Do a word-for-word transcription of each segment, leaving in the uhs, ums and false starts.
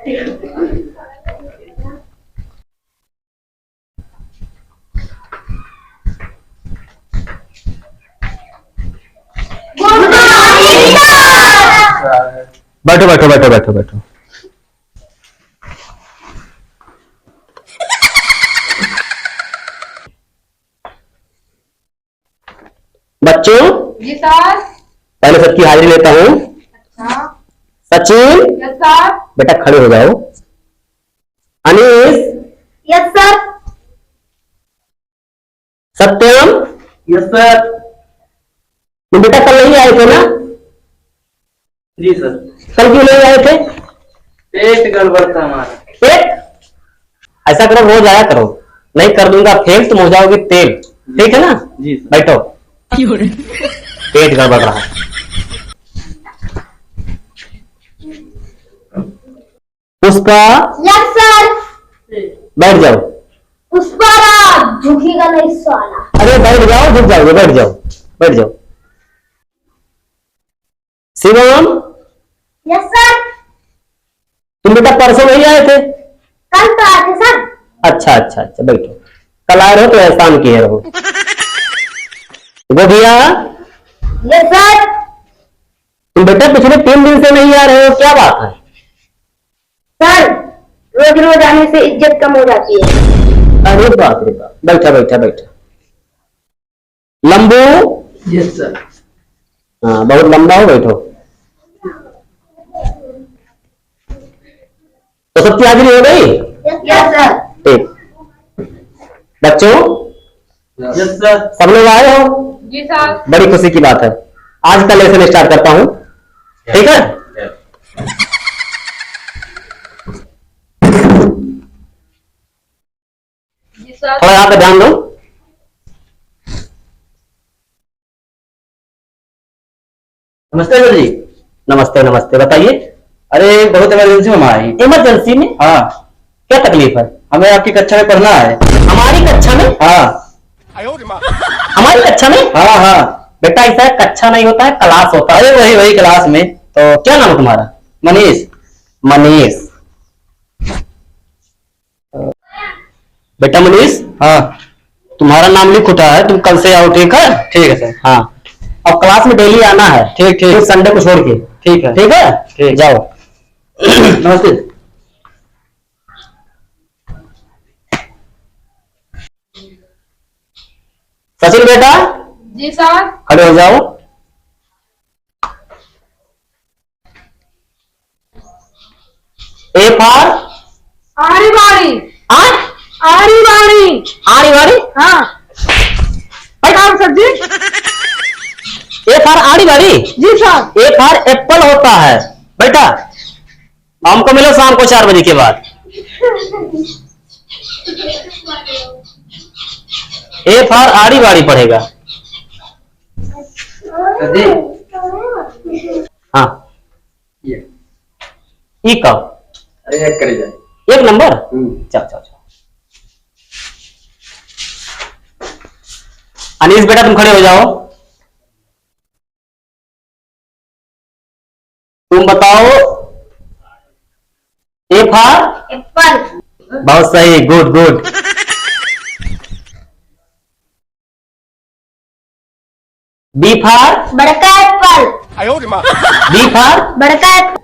बैठो, बैठो, बैठो, बैठो, बैठो। बच्चों, जी सर। पहले सबकी हाजिरी लेता हूँ। अच्छा। Sachin, yes sir. बेटा, खड़े हो जाओ। Anees. Yes sir. Satyam. Yes sir. तुम बेटा कल नहीं आए थे ना? जी सर। कल क्यों नहीं आए थे? पेट गड़बड़ था हमारा। पेट? ऐसा करो, रोज आया करो, नहीं कर दूंगा फेल, तुम हो जाओगे तेल। ठीक है ना? जी सर। बैठो। पेट गड़बड़ रहा। पुष्पा। Yes sir. बैठ जाओ। पुष्पा राज, झुकेगा नहीं साला। अरे बैठ जाओ, झुक जाओगे, बैठ जाओ, बैठ जाओ। शिवम। Yes sir. तुम बेटा परसों नहीं आए थे? कल तो आए थे सर। अच्छा, अच्छा, अच्छा, बैठो। कल आ रहे हो तो एहसान किए रहो। गोभिया। Yes sir. तुम बेटा पिछले तीन दिन से नहीं आ रहे हो, क्या बात है? सर, रोज रोज आने से इज्जत कम हो जाती है। अरे बाप रे बाप, बैठा, बैठा, बैठा। लंबू। Yes sir. हाँ, बहुत लंबा हो, बैठो। तो सबकी हाजिरी हो गई? Yes sir. ठीक। बच्चों, यस सर। सब लोग आए हो? जी सर। बड़ी खुशी की बात है। आज का लेसन स्टार्ट करता हूँ, ठीक है? जी सर। थोड़ा यहाँ पे ध्यान दो। नमस्ते सर जी। नमस्ते, नमस्ते, बताइए। अरे, बहुत इमरजेंसी में हम आए हैं। इमरजेंसी में? हाँ। क्या तकलीफ है? हमें आपकी कक्षा में पढ़ना है। हमारी कक्षा में? हाँ। हमारी कक्षा में? हाँ, हाँ। बेटा, ऐसा कक्षा नहीं होता है, क्लास होता है। अरे, वही, वही क्लास में। तो क्या नाम है तुम्हारा? मनीष। मनीष। बेटा मनीष, हाँ। तुम्हारा नाम लिख उठा है, तुम कल से आओ, ठीक है? ठीक है सर। हाँ, और क्लास में डेली आना है। ठीक, ठीक। सिर्फ संडे को छोड़ के। ठीक है। ठीक है? ठीक। जाओ। नमस्ते। सचिन बेटा। जी सर। खड़े हो जाओ। A for? आड़ी बाड़ी। हाँ? आड़ी बाड़ी। आड़ी बाड़ी? हाँ। बैठ। क्या सर जी? A for आड़ी बाड़ी? जी सर। A for apple होता है। बैठा। हमको मिलो शाम को चार बजे के बाद। A for आड़ी बाड़ी पड़ेगा। सर जी। हाँ। ये। ई का? अरे, एक करे जाए। एक नंबर? हम्म। चल, चल, चल। अनीस बेटा, तुम खड़े हो जाओ। तुम बताओ, A for? एप्पल। बहुत सही, good, good। B for? बड़का एप्पल। B for? बड़का एप्पल।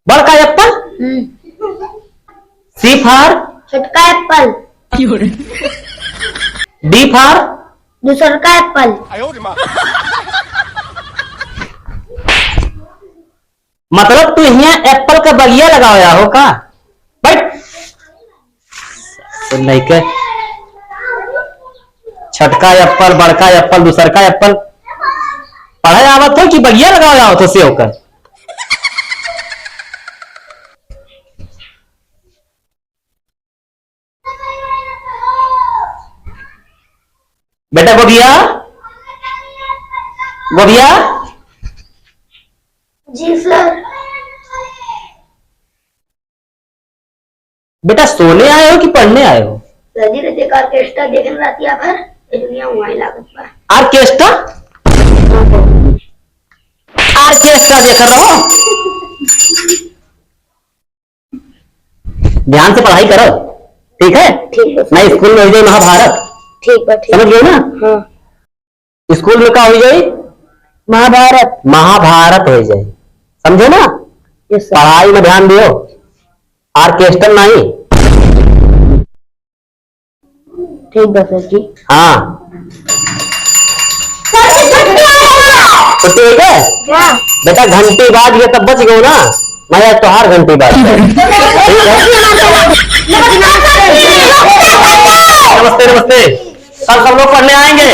बड़का एप्पल? हम्म। C for? छोटका एप्पल। D for? दूसरका एप्पल। मतलब तू हियां एप्पल का बगिया लगावया हो का? बैठ। सुन नहीं के। छोटका एप्पल, बड़का एप्पल, दूसरका एप्पल। पढ़े आवत हो कि बगिया लगावया हो तो सेव कर? बेटा गोभिया, गोभिया। जी सर। बेटा सोने आए हो कि पढ़ने आए हो? सर जी, तो एक ऑर्केस्ट्रा देखन रहती है भर, ये दुनिया वहीं लागत बा। ऑर्केस्ट्रा? ऑर्केस्ट्रा देख रहा हो? ध्यान से पढ़ाई करो, ठीक है? ठीक है। नहीं, स्कूल में होइ जाए महाभारत। ठीक बा, ठीक। समझ गए ना? हाँ। स्कूल में का होइ जाए? महाभारत। महाभारत होइ जाए, समझे ना? Yes sir. पढ़ाई में ध्यान दियो, ऑर्केस्ट्रा नहीं। ठीक बा सर जी। हाँ। छुट्टी होइ गए? हाँ। बेटा, घंटी बाज गए तब बच गए ना, मैं आज तोहार घंटी बाज गए। ठीक है? नमस्ते, नमस्ते। कल सब लोग पढ़ने आएंगे।